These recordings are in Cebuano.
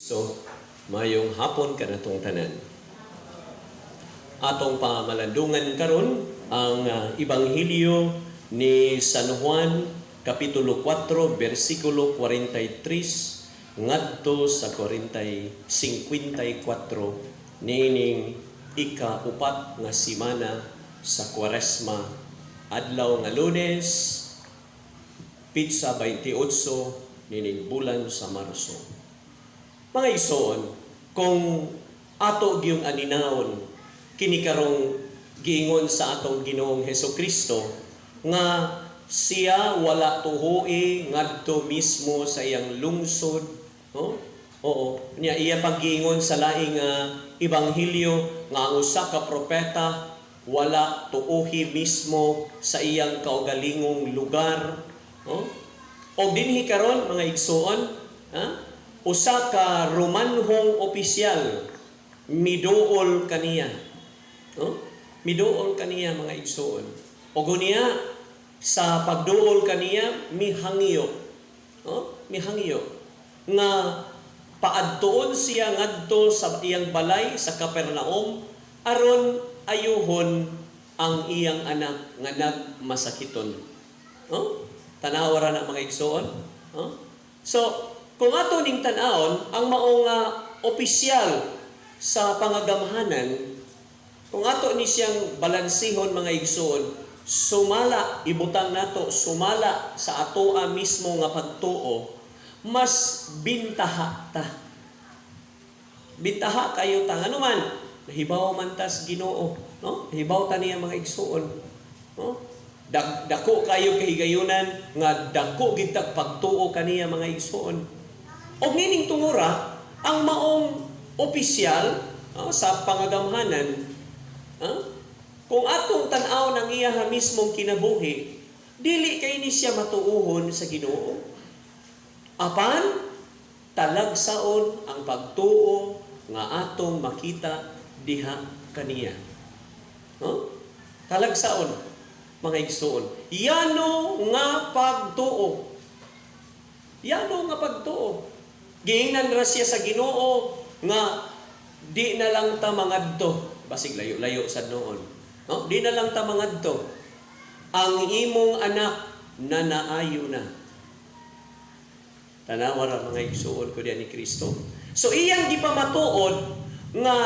So, mayong hapon kanatong tanan. Atong pamalandungan karon ang Ebanghelyo ni San Juan, kapitulo 4, bersikulo 43 ngadto sa 40 54, niining ika-4 nga simana sa Kwaresma, adlaw nga Lunes, petsa 28 nining bulan sa Marso. Mga igsoon, kung ato giyong aninawon kini karong giingon sa atong Ginoong Heso Kristo nga siya wala tuhui ngadto mismo sa iyang lungsod, no? Oo, niya iya paggiingon sa laing ebanghelyo nga ang usa ka propeta wala tuuhi mismo sa iyang kaugalingong lugar, no? Og dinhi karon, mga igsoon, ha? Usa ka Romanhong opisyal miduol kaniya. No? Miduol kaniya, mga igsoon. Og niya sa pagduol kaniya, mihangyo. No? Mihangyo nga paadtuon siya ngadto sa iyang balay sa Capernaum aron ayuhon ang iyang anak nga nagmasakiton. No? Tanawa ra na, mga igsoon. No? So, kung ato ning tan-awon, ang maong opisyal sa pangagamhanan, kung ato ni siyang balansihon, mga igsoon, sumala, ibutang nato, sumala sa atoa mismo nga pagtuo, mas bintaha ta. Bintaha kayo ta. Ano man, nahibaw man tas Ginoo, no? Nahibaw ta niya, mga igsoon, no? Dako kayo kahigayunan nga dako gid tag pagtuo kaniya, mga igsoon. Og nining tungura, ang maong opisyal sa pangagamhanan, kung atong tan-aw ng iya mismong kinabuhi, dili kay ni siya matuuhon sa Ginoo. Apan talagsaon ang pagtuo nga atong makita diha kaniya. No? Talagsaon, mga igsoon. Yano nga pagtuo. Yano nga pagtuo. Giingnan ra siya sa Ginoo nga di na lang ta mangadto. Basig layo-layo sa noon. No? Di na lang ta mangadto. Ang imong anak na naayo na. Tanawa ra, mga igsuon ko diyan ni Kristo. So iyang gipamatuod nga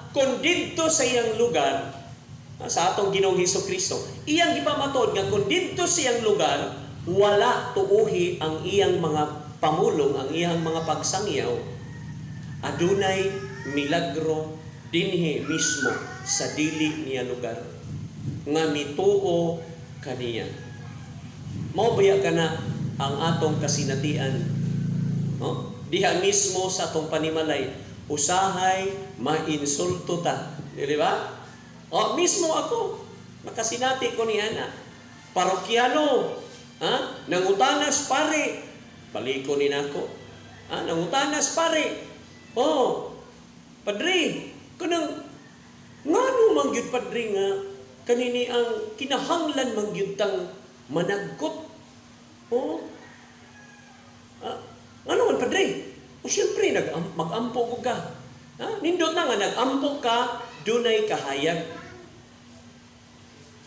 kung didto sa iyang lugar, sa atong Ginoong Hesus Kristo, iyang gipamatuod nga kung didto sa iyang lugar, wala tuuhi ang iyang mga pamulong, ang iyang mga pagsangyaw, adunay milagro dinhi mismo sa dili niya lugar nga mituo kaniya. Mao baya kana ang atong kasinatian, no? Diha mismo sa atong panimalay, usahay mainsulto ta. Di ba? O, mismo ako, makasinati ko ni ana. Parokyano, ha? Nangutanas pare, baliko ni nako. Ha? Nangutanas pare. Oh, padre, kanang ngano man gyud, padre, nga kanini ang kinahanglan man gyud tang managkot? Oh. Ah, ngano man, padre? O siyempre nag magampo ko ka. Ha? Nindot na nga nagampo ka, dunay kahayag.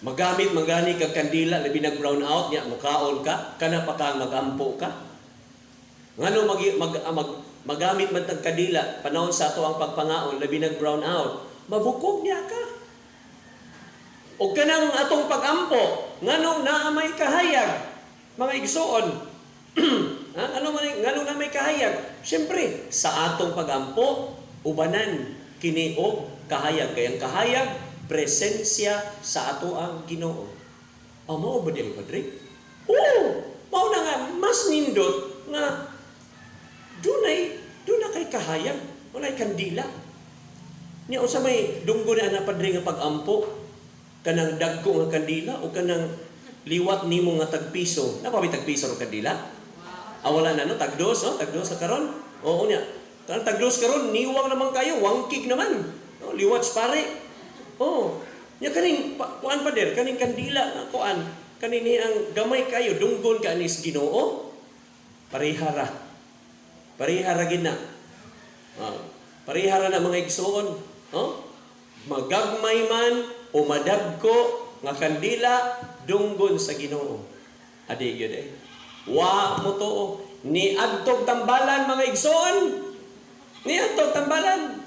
Magamit magani kag kandila, labi nag brown out niya, mukaon ka, kana pa kang magampo ka. Ngano mag magamit man tag kandila panahon sa ato ang pagpangaon, labi nag brown out, mabukog niya ka. O kanang atong pagampo, nganong naa may kahayag, mga igsuon? Ha? Ano man nganong naa may kahayag? Siyempre, sa atong pagampo, ubanan kini og kahayag. Kay ang kahayag, presensya sa ato ang Ginoo. Ah, mao ba diay, padre? Oo, mao na nga mas nindot nga dunay duna kay kahayag, walay kandila. Nya unsa may dunggo na ana, padre, nga pag-ampo? Kanang dagko nga kandila o kanang liwat nimo nga tagpiso? Napa may tagpiso ro kandila? Ah, wala na, no? Tagdos, no? Tagdos na karon. Oo niya. Kanang tagdos karon, niwang naman kayo, wangkig naman. No? Liwat pare. Oh. Nya kaning kuan pa der, kaning kandila nga kuan, kanini ang gamay kayo dunggon ka anis Ginoo. Parehara. Parehara gid na. Parehara na, mga igsoon. No? Magagmay man o madagko nga kandila, dunggon sa Ginoo. Adi gyud eh. Wa mo tuo ni adtog tambalan, mga igsoon. Ni adtog tambalan.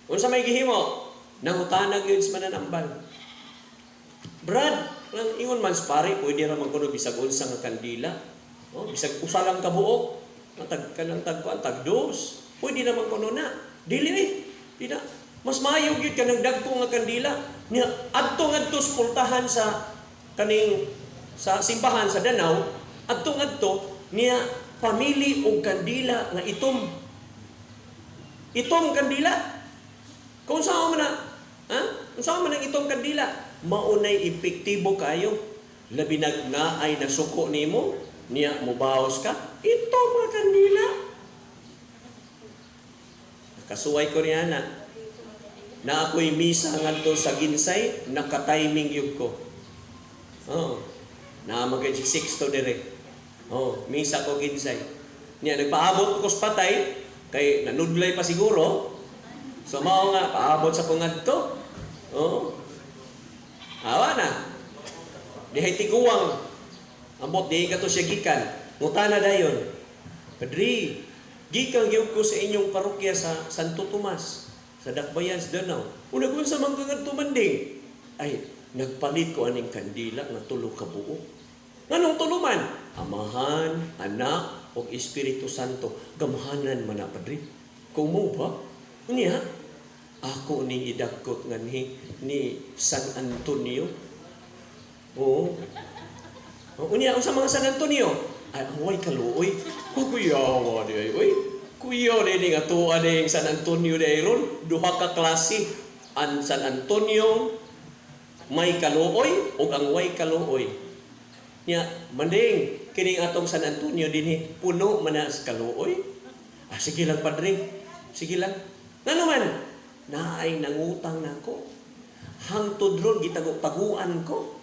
Unsa may gihimo? Nangutana gyud sa mananambal. "Brad, nang ingon man sa pare, pwede ra man kuno bisag unsa nga kandila. Oh, bisag usa lang ka buok, ang tag kanang tag kuan, tag dos. Pwede naman kuno na." "Dili eh. Di na. Mas maayo gyud kanang dagko nga kandila." Nya adto ngadto sa pultahan sa kaning sa simbahan sa Danao, adto ngadto niya pamili og kandila nga itom. Itom kandila. Kung saan man na, ha? Kung saan man ang itong kandila, maunay epektibo kayo. Labi nag naay nasuko nimo, niya mubaos ka, ito mga kandila. Kasuway ko niya na. Na ako'y misa ngadto sa Ginsay, naka-timing yun ko. Oh. Na magay si Sixto dire. Oh, misa ko Ginsay. Niya nagpaabot ko sa patay kay nanudlay pa siguro. So mao nga paabot sa kong ngadto. Oh. Awa na. Dihay tiguang. Ambot dihay ka to siya gikan. Ngutana dayon. "Padre, gikan gyud ko sa inyong parokya sa Santo Tomas, sa Dakbayan sa Danao." "Unag unsa man ka ngadto, manding?" "Ay, nagpalit ko aning kandila nga tulo ka buok." "Nganong tulo man?" "Amahan, Anak, ug Espiritu Santo." "Gamhanan man na, Padre." "Kung mo ba? Unya, ako ning idagkot nga ni San Antonio." Oo. "Oh, unya, unsa mga San Antonio?" "Ay, away kaluoy. Kukuyawa di ay, oy. Kuya di ni nga tuwa ni San Antonio di ay ron. Duha ka klase. Ang San Antonio may kaluoy ug ang way kaluoy. Nya, manding, kining atong San Antonio dinhi puno man na sa kaluoy." "Ah, sige lang, Padre. Sige lang." "Ngano man?" "Naay nangutang nako. Hangtod ron gitago-taguan ko.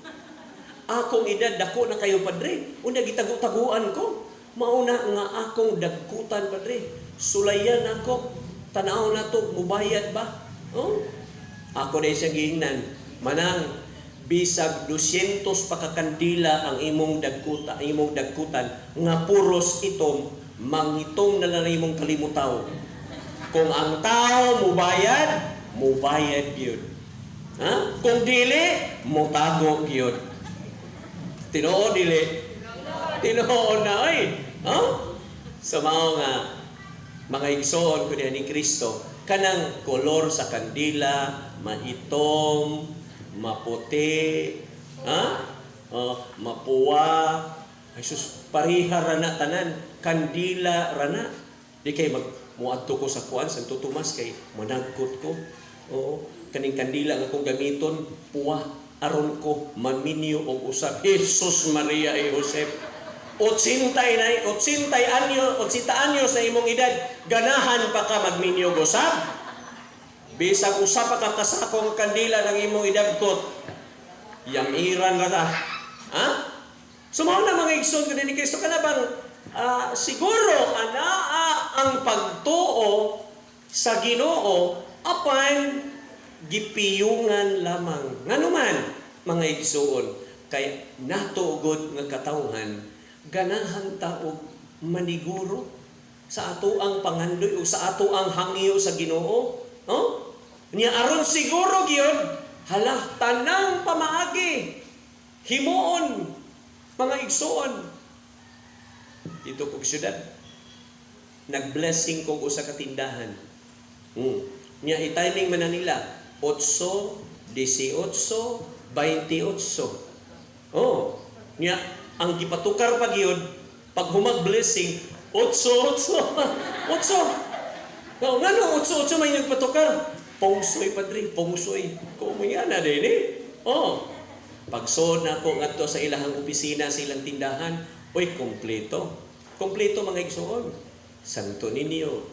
Akong edad dako na kayo, Padre. Una gitago-taguan ko. Mauna nga akong dagkutan, Padre. Sulayan ako. Tanaw na to, mubayad ba?" Oh? Ako na siyang giingnan. "Manang, bisag 200 pa ka kandila ang imong dagkutan nga puros itom, mangitom na lang imong kalimutaw. Kung ang tao mubayad, mubayad gyud. Ha? Kung dili, mutago gyud." Tinuod dili? Tinuod na ay. Ha? Sa mao nga mga igsoon ko ni Kristo, kanang kolor sa kandila, maitom, maputi, ha? Oh, mapuwa. Ay sus, pareha ra na tanan, kandila ra na. Di kay mag muadto ko sa kuan Santo Tomas kay managkot ko. Oo, kaning kandila nga akong gamiton puwa aron ko maminyo og usab. Jesus, Maria y Joseph. 80 na, 80 anyo, 80 anyo sa imong edad, ganahan pa ka magminyo og usab? Bisag usa pa ka kasakong kandila ng imong idagkot, yamiran ra ka. Ha? So mao na, mga igsoon ko ni Kristo, kana bang siguro anaa ang pagtuo sa Ginoo apan gipiyungan lamang. Ngano man, mga igsoon, kay nato gud nga katawhan ganahan ta og maniguro sa ato ang pangandoy o sa ato ang hangyo sa Ginoo. No? Nya aron siguro gyud, hala, tanang pamaagi himuon, mga igsoon. Dito kog syudad, nag-blessing kog usa ka tindahan. Nya i-timing man na nila 8, 18, 28. Oh, nya ang gipatukar pa gyud pag humag blessing 8 8 8. No, ngano 8 8 may nagpatukar? "Pungsoy, Padre, pungsoy." Kung mo na din eh. Oh. Pagsuod na ako ngadto sa ilahang opisina sa ilang tindahan, uy, kompleto. Kompleto, mga igsoon. Santo Niño,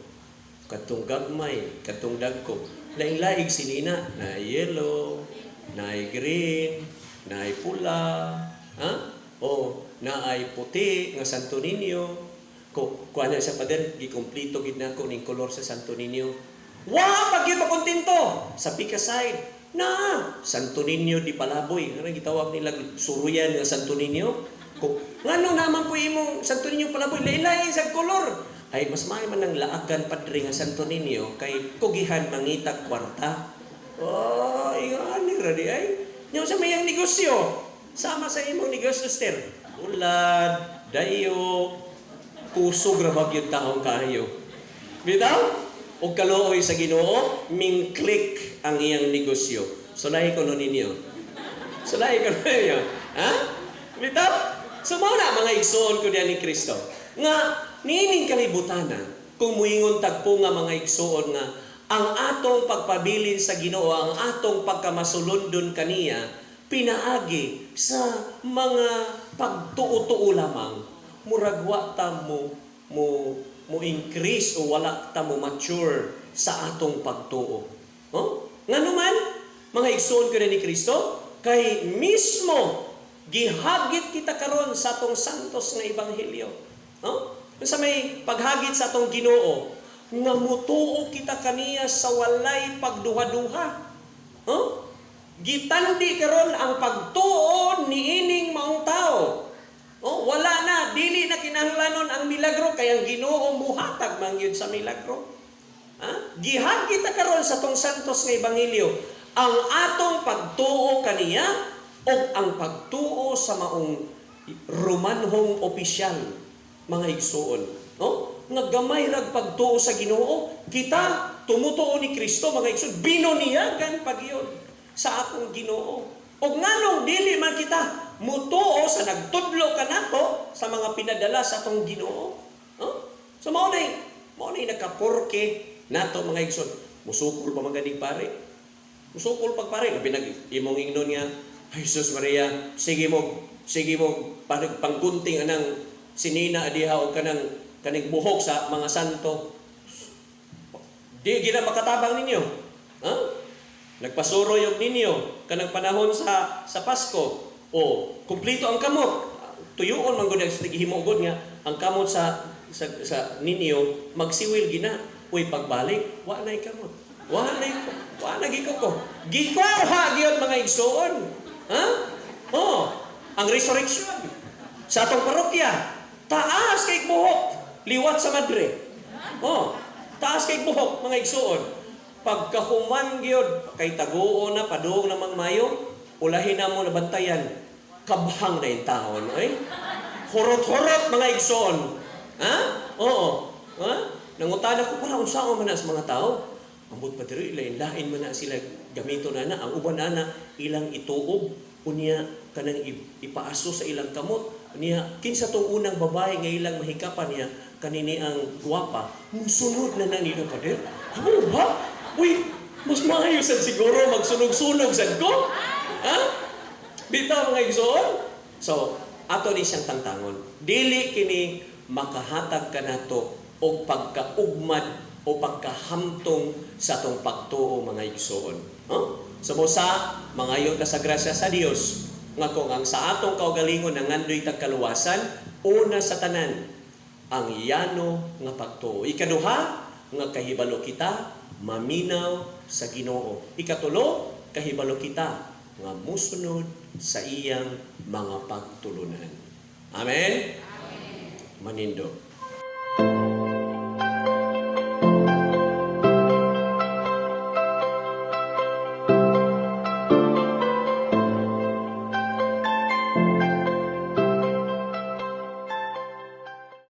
katong gagmay, katong dagko. Laing-laing sinina, na yellow, na green, na pula, ha? O na ay puti nga Santo Niño. Ko kuha na sa pader, gikompleto gid nako ning kolor sa Santo Niño. Wa pa gyud makontento sa Pica side. Na Santo Niño de Palaboy, ano gitawag nila, suruyan nga Santo Niño? Kung ngano naman po imong Santo Niño Palaboy, lain-lain sa kolor. Ay, mas maayo man ang laagan, padre, nga Santo Niño kay kugihan mangitag kwarta. Oh, ingani ra di ay. Nya sa mayang negosyo. Sama sa imong negosyo, sister. Ulad, dayo, kusog ra ba gyud taong kaayo. Bitaw? O kaluoy sa Ginoo, ming-click ang iyang negosyo. Sulahi ko no ninyo. Sulahi ko no ninyo. Ha? Bitaw? So mao na, mga igsoon ko diyan ni Kristo. Nga niining kalibutana, kung muingon tagpo nga, mga igsoon, nga ang atong pagpabilin sa Ginoo, ang atong pagkamasulundon kaniya pinaagi sa mga pagtuo-tuo lamang, murag wa ta mo mo mo increase o wala ta mo mature sa atong pagtuo. Oh? Ngano man, mga igsoon ko ni Kristo, kay mismo gihagit kita karon sa atong santos nga ebanghelyo. No? Sa may paghagit sa atong Ginoo nga mutuo kita kaniya sa walay pagduha-duha. No? Gitandi karon ang pagtuo niining maong tao. Oh, wala na, dili na kinahanglanon ang milagro kay ang Ginoo muhatag man gyud sa milagro. Ha? Gihagit kita karon sa tong santos nga ebanghelyo ang atong pagtuo kaniya ug ang pagtuo sa maong Romanhong opisyal, mga igsuon, no? Nga gamay rag pagtuo sa Ginoo, kita tumutuo ni Kristo, mga igsuon, binuniyagan pag sa atong Ginoo. Og nganong dili man kita mutuo sa nagtudlo kanato sa mga pinadala sa atong Ginoo? No? So mao nay nakaporke nato, mga igsoon. Musukol pa man ganing pare. Musukol pag pare, labi nag imong ingnon nga, "Ay Jesus Maria, sige mo panag panggunting anang sinina diha o kanang kaning buhok sa mga santo." Di gina makatabang ninyo. Ha? Nagpasuroy og ninyo kanang panahon sa Pasko. O kumpleto ang kamot. Tuyuon man gud ang naghimo gud nga ang kamot sa ninyo magsiwil gina. Uy, pagbalik, wa nay kamot. Wa na giko ko. Gikuha gyud, mga igsoon. Ha? Oh, ang resurrection sa atong parokya. Taas kay buhok, liwat sa madre. Oh, taas kay buhok, mga igsoon. Pagkahuman gyud kay taguo na, padung namang Mayo, ulahin na mo nabantayan. Kabhang na yung taon, oy. Hurot-hurot, mga igsoon. Ha? Oo. Ha? Nangutana ko para unsa man na sa mga tao. Ambot pa diri, lain-lain man na sila gamito na na ang uban ana ilang ituob, unya kanang ipaaso sa ilang kamot niya. Kinsa tong unang babae nga ilang mahikapan niya kanini ang gwapa, musunod na na nila, pader. Ano ba? Uy, mas maayo sad siguro magsunog-sunog sad ko, ha? Bitaw, mga igsoon. So ato ni siyang tangtangon, dili kini makahatag kanato og pagkaugmad o pagkahamtong sa atong pagtuo, mga igsoon, no? So mo sa mangayo ta sa grasya sa Dios nga kung ang sa atong kaugalingon nangandoy tag kaluwasan, una sa tanan ang yano nga pagtuo. Ikaduha, nga kahibalo kita maminaw sa Ginoo. Ikatulo, kahibalo kita nga musunod sa iyang mga pagtulunan. Amen. Manindog.